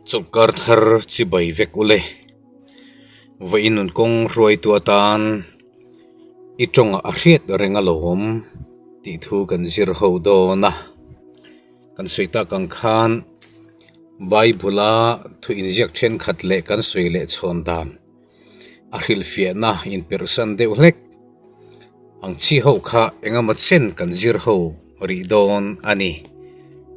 Chawlhkar thar chibai vek ule. Vawiin nun kawng hruaitu atan i tawngah a hriat reng alawm tih thu kan zir ho dawn a. Kan sawi tak ang khan Bible a thu inziak thenkhat leh kan sawi leh chhawn dan a hrilhfiahna inperhsan deuh hlek ang chi ho kha engemaw chen kan zir ho rih dawn a ni.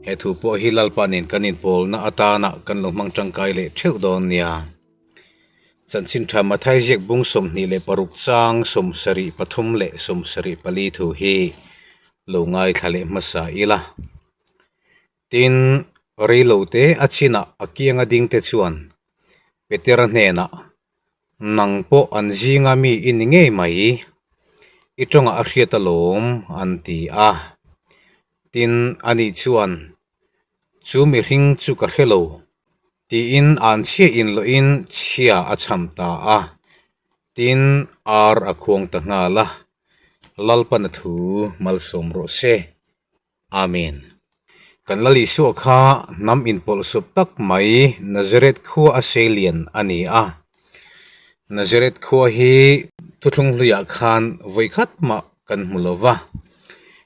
He thu pawh hi Lalpa nen kan inpawlna atana kan lo hmang tangkai leh theuh dawn nia. Chanchin tha Mathai ziak bung 26 chang 73 leh 74 thu hi lo ngaithla leh hmasa ila. Tin, reilote a chinah a kianga dingte chuan Petera hnenah, Nang pawh an zinga mi i ni ngei mai, i tawngah a hriat alawm, an ti a. Tin, ani chuan, Chu mihring chu ka hre lo, tiin an chhia inlawhin chhia a chham ta a. Tin, ar a khuang ta nghal a, Lalpana thu malsawm rawh se. Amen. Kan Lal Isua kha hnam inpawlhsawp tak mai Nazareth khua a seilian a ni a. Nazareth khua hi thuthlung hluiah khan vawikhat mah kan hmu lo va.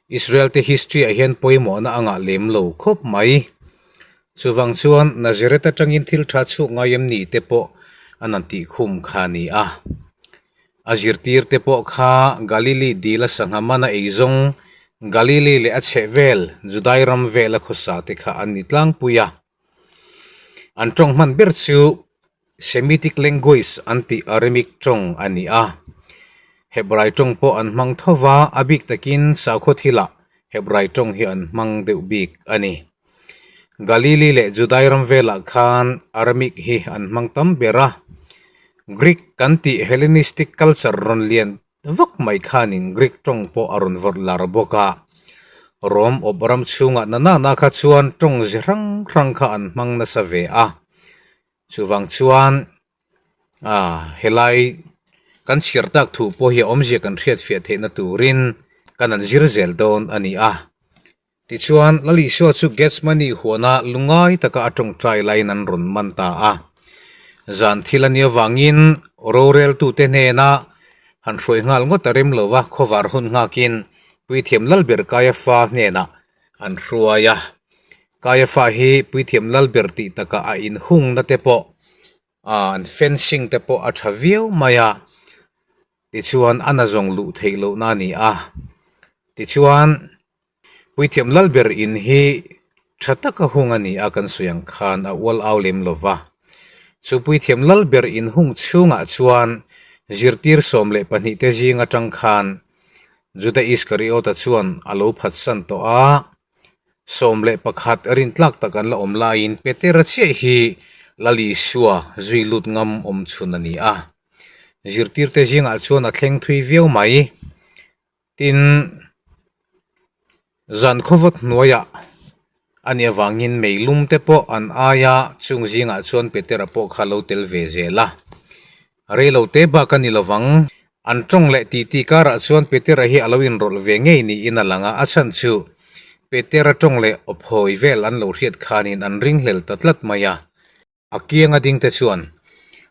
Israel te history ah hian pawimawhna a ngah lem lo khawp mai. Chuvang chuan Nazareth atangin thil tha chhuak ngai em ni te pawh an han tih khum kha a ni a. A zirtirte pawh kha Galili dila sangha mana ei zawng Galili leh a chheh vel Judai ram vela khawsa te kha an ni tlangpui a. An tawng hman ber chu Semitic language an tih Aramaic tawng a ni a. Hebrai tawng pawh an hmang tho va, a bik takin sakhaw thilah Hebrai tawng hi an hmang deuh bik a ni. Galili leh Judai ram velah khan Aramaic hi an hmang tam ber a. Greek kan tih Hellenistic culture rawn lian vak mai khanin Greek tawng pawh a rawn vawrh lar bawk a. Rome awp ram chhungah na nana kha chuan tawng zi hrang hrang kha an hmang nasa ve a. Chuvang chuan ah helai kan chhiar tak thu pawh hi a awmzia kan hriatfiah theihna turin kan han zir zel dawn a ni a. Tichuan, Lal Isua chu Gethsemane huana lungai taka a tawngtai laiin an rawn man ta a. Zan thil a nih avangin roreltute hnena han hruai nghal ngawt a rem lo va, khawvar hun nghakin Puithiam Lalber Kaiafa hnenah an hruai a. Kaiafa hi Puithiam Lalber tih takah a inhungna te pawh an fencing te pawh a tha viau mai a. Tichuan, a nazawng luh theih lohna a ni a. Tichuan, Puithiam Lalber in hi tha taka hung a ni a kan sawi ang khan a ual au lem lo va. Chu Puithiam Lalber in hung chhungah chuan zirtir 12 te zing atang khan Juda Iskariota chuan a lo phatsan tawh a. 11 rintlak tak an la awm laiin Petera chiah hi Lal Isua zui lut ngam awm chhun a ni a. Zirtirte zingah chuan a thleng thui viau mai. Tin, zan khawvawt hnuaiah a nih avangin meilum te pawh an aia chung zingah chuan Petera pawh kha lo tel ve zel a. Reilo te bak a ni lovang. An tawng leh titi karah chuan Petera hi a lo inrawlh ve ngei niin a lang a, a chhan chu Petera tawng leh awphawi vel an lo hriat khanin an ringhlel ta tlat mai a. A kianga dingte chuan,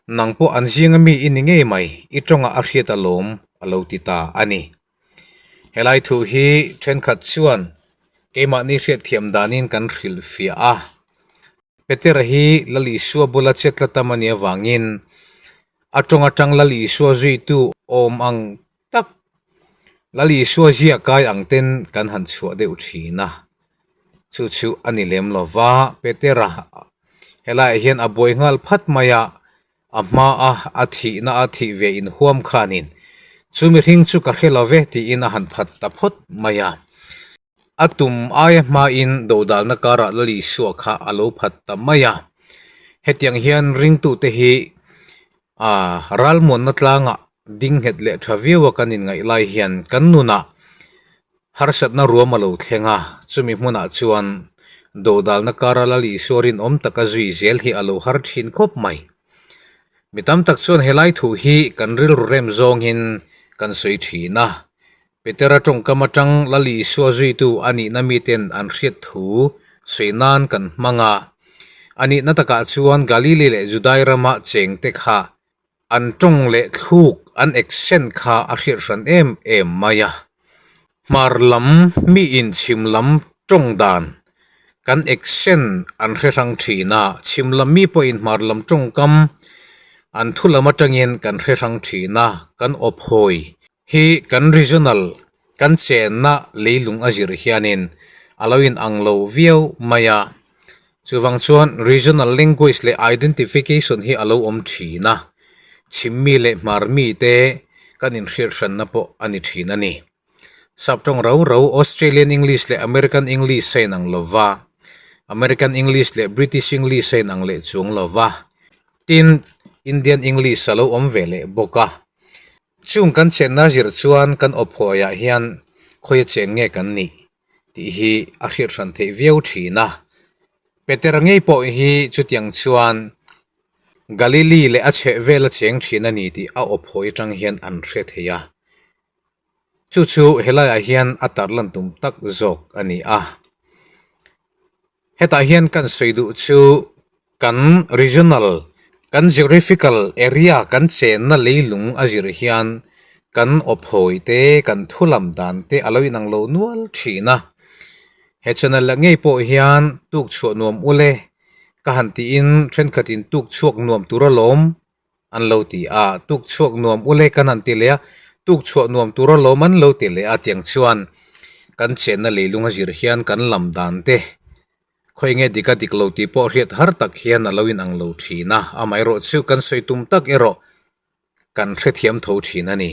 Nang pawh an zinga mi i ni ngei mai, i tawngah a hriat alawm, a lo ti ta a ni. Helai thu hi thenkhat chuan keimahni hriatthiam danin kan hrilhfiah a. Petera hi Lal Isua bula che tla tam a nih avangin a tawng atang Lal Isua zuitu awm ang tak Lal Isua zia kai ang ten kan han chhuah deuh thin a, chu chu a ni lem lo va, Petera helaiah hian a buai nghal phat mai a, a hma a a thihna a thih ve inhuam khanin chu mihring chu ka hre lo ve tiin a han phat ta phawt mai a, a tum aia hmain dodalna karah Lal Isua kha a lo phat ta mai a, hetiang hian ringtute hi ah ralmuanna tlangah Ding nghet leh tha viau a kan inngaih lai hian kan nunah harsatna ruam a lo thleng a, chumi hmunah chuan dodalna kara Lal Isua rinawm taka zui zel hi a lo har thin khawp mai. Mi tam tak chuan helai thu hi kan rilru rem zawngin kan sawi thin a, Petera tawngkam atang Lal Isua zuitu a nihna miten an hriat thu sawi nan kan hmang a. A nihna takah chuan Galili leh Judai rama chengte kha an tawng leh thluk an accent kha a hriat hran em em mai a. Hmar lam miin chhim lam tawng dan kan accent an hre hrang thin a, chhim lam mi pawhin hmar lam tawngkam an thu lam atangin kan hre hrang thin a, kan awphawi hi kan regional kan chenna leilung a zir hianin a lo in ang lo viau mai a, chuvang chuan regional language leh identification hi a lo awm thin a, chhimmi leh hmarmi te kan inhriat hranna pawh a ni thin a ni. Saptawng rau rau Australian English leh American English a inang lo va, American English leh British English a inang leh chuang lo va, tin Indian English a lo awm ve leh bawk a. Chung kan chenna zir chuan kan awphawiah hian khawia cheng nge kan nih tih hi a hriat hran theih viau thin a. Petera ngei pawh hi chutiang chuan Galili leh a chheh vela cheng thin a ni tih a awphawi atang hian an hre thei a. Chu chu helaiah hian a tarlan tum tak zawk a ni a. Hetah hian kan sawi duh chu kan regional, kan geographical area kan chenna leilung a zir hian kan awphawi te, kan thu lam dan te a lo inang lo nual thin a. He channel lah ngei pawh hian tuk chhuah nuam ule ka han tiin thenkhatin tuk chhuak nuam tur alawm an lo ti a, tuk chhuak nuam ule kan han ti leh a, tuk chhuah nuam tur alawm an lo ti leh a tiang chuan kan chenna leilung a zir hian kan lam dan te khawi nge dik a dik lo tih pawh hriat har tak hian a lo inang lo thin a, amaherawh chu kan sawi tum tak erawh kan hrethiam tho thin a ni.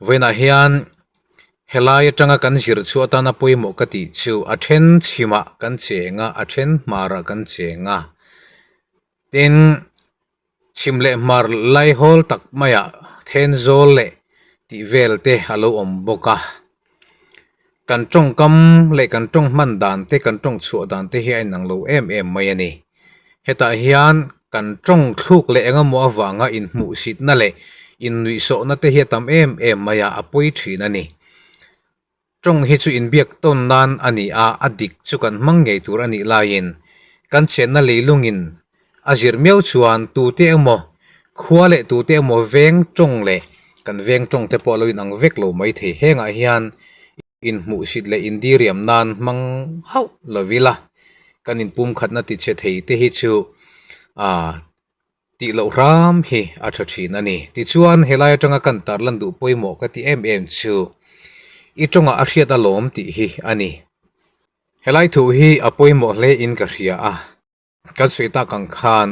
Vawiinah hian helai atanga kan zir chu atana pawimawh ka tih chu a then chhimah kan cheng a, a then hmarah kan cheng a. Tin, chhim leh hmar laihawl tak maiah Thenzawl leh tih vel te a lo awm bawk a. Kan tawngkam leh kan tawng hman dan te, kan tawng chhuah dan te hi a inang lo em em mai a ni. Hetah hian kan tawng thluk leh engemaw avanga inhmuhsitna leh innuihsawhna te hi a tam em em mai a, a pawi thin a ni. Tawng hi chu inbiak tawn nan a ni a, a dik chu kan hmang ngei tur a nih laiin kan chenna leilungin a zir miau chuan tute emaw khua leh tute emaw veng tawng leh kan veng tawng te pawh a lo inang vek lo mai thei. Hengah hian inhmuhsit leh indiriam nan hmang hauh lo ila kan inpumkhatna tichhe thei te hi chu aaa Tih loh hram hi a tha thin a ni. Tichuan, helai atanga kan tarlan duh pawimawh ka ti em em chu i tawngah a hriat alawm tih hi a ni. Helai thu hi a pawimawh hle in ka hria a, kan sawi tak ang khan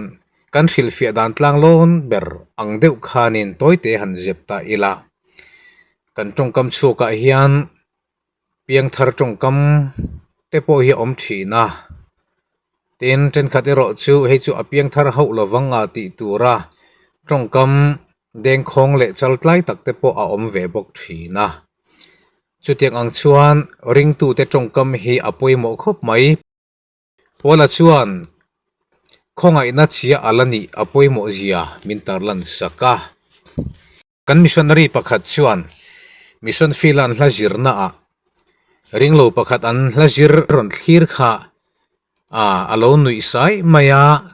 kan hrilhfiah dan tlang lawn ber ang deuh khanin tawite han zep ta ila. Kan tawngkam chhuakah hian Piangthar tawngkam te pawh hi a awm thin a, tin thenkhat erawh chu hei chu a piangthar hauh lovang a tih tura tawngkam dengkhawng leh chaltlai tak te pawh a awm ve bawk thin a. Chutiang ang chuan ringtute tawngkam hi a pawimawh khawp mai. Paula chuan khawngaihna chhia a la nih a pawimawh zia min tarlan sak a. Kan missionary pakhat chuan mission field an hla zirna ah ringlo pakhat an hla zir rawn thlir kha ah a lo nuih sai mai a,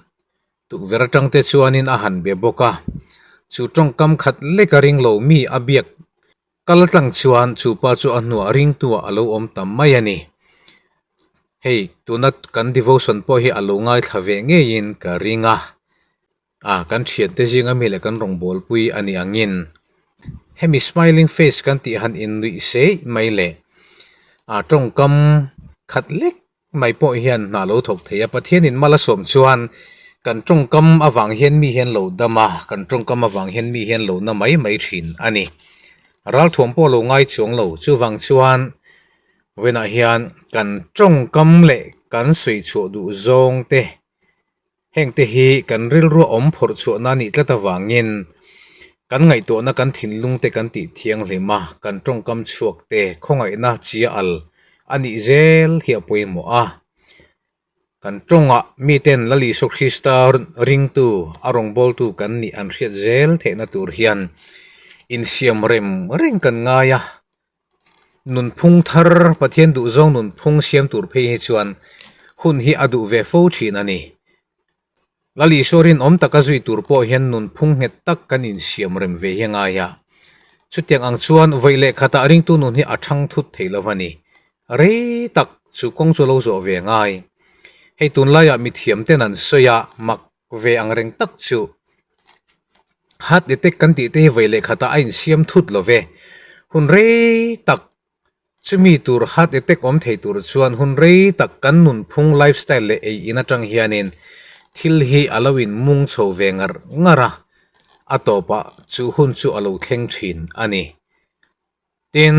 tukverh atang te chuanin a han be bawk a, chu tawngkam khat leka ringlo mi a biak kal tlang chuan chu pa chu a hnuah ringtuah a lo awm ta mai a ni. Hei tuna kan devotion pawh hi a lo ngaithla ve ngeiin ka ring a. A, kan thiante zinga mi leh kan rawngbawlpui a nih angin hemi smiling face kan tih han innuih seih mai leh a tawngkam khat lek mai pawh hian hna lo thawk thei a. Pathianin mal a sawm chuan kan tawngkam avang hian mi hian lo dam a, kan tawngkam avang hian mi hian lo na mai mai thin a ni. Ralthuam pawh lo ngai chuang lo, chuvang chuan vawiinah hian kan tawngkam leh kan sawi chhuah duh zawng te Hengte hi kan rilru awm phawrh chhuahna nih tlat avangin kan ngaihtuahna kan thinlungte kan tih thianghlim a, kan tawngkam chhuakte khawngaihna chia al a nih zel hi a pawimawh a. Kan tawngah miten Lal Isua Krista ringtu, a rawngbawltu kan nih an hriat zel theihna tur hian insiam rem reng kan ngai a. Nunphung thar, Pathian duhzawng nunphung siam tur phei hi chuan hun hi a duh ve fo thin a ni. Lal Isua rinawm taka zui tur pawh hian nunphung nghet tak kan insiam rem ve hi a ngai a. Chutiang ang chuan vawi leh khatah ringtu nun hi a thang thut thei lo va ni. Rei tak chu kawng chu lo zawh ve a ngai. Hei tunlaiah mithiam ten an sawi a, mak ve ang reng tak chu heart attack kan tih te hi vawi leh khatah a insiam thut lo ve. Hun rei tak Chumi tur heart attack awm thei tur chuan hun rei tak kan nunphung lifestyle leh ei in atang hianin thil hi a lo in mung chho ve ngar ngar a, a tawpah chu hun chu a lo thleng thin a ni. Tin,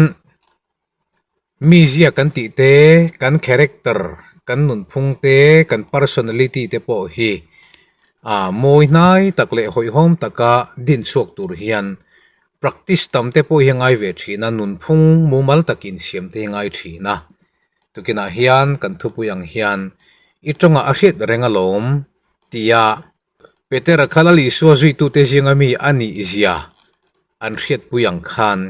mizia kan tih te, kan character, kan nunphung te, kan personality te pawh hi ah mawi hnai tak leh hawihhawm taka din chhuak tur hian Practice tam te pawh hi a ngai ve thin a, nunphung mumal tak insiam te hi a ngai thin a. Tukinah hian kan thupui ang hian i tawngah a hriat reng alawm tia Petera kha Lal Isua zuitute zinga mi a nih zia an hriatpui ang khan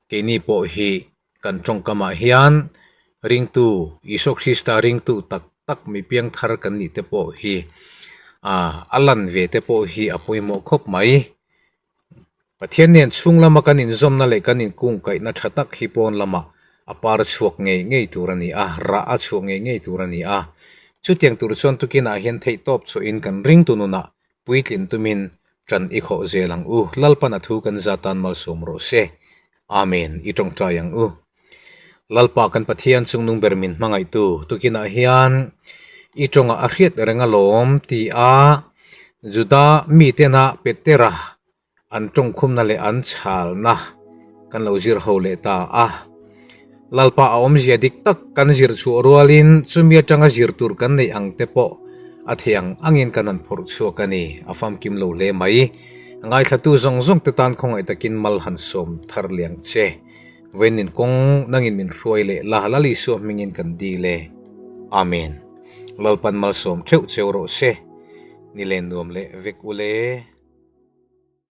keini pawh hi kan tawngkamah hian ringtu Isua Krista ringtu tak tak mi piangthar kan nih te pawh hi a lan ve te pawh hi a pawimawh khawp mai. Pathian nen chhung lama kan inzawmna leh kan inkungkaihna tha tak hi pawn lamah a par chhuak ngei ngei tur a ni a, rah a chhuah ngei ngei tur a ni a. Chutiang tur chuan tukinah hian theihtawp chhuahin kan ringtu nunah puitlin tumin ṭan i khawh zel ang u. Lalpan a thu kan za tan malsawm rawh se. Amen. I tawngtai ang u. Lalpa kan Pathian chungnung ber min hmangaihtu tukinah hian i tawngah a hriat reng alawm ti a Juda mitena Petera an tawngkhumna leh an chhalna kan lo zir ho leh ta a. Lalpa a awmzia dik tak kan zir chhuah rualin chumi atanga zir tur kan neih ang te pawh a thei ang angin kan han phawrh chhuak a ni. A famkim lo hle mai. Ngaithlatu zawng zawng te tan khawngaih takin mal han sawm thar liang che. Vawiin kawng nangin min hruai leh la Lal Isua hmingin kan dil e. Amen. Lalpan malsawm theuh cheu rawh se. Ni len nuam leh vek ule.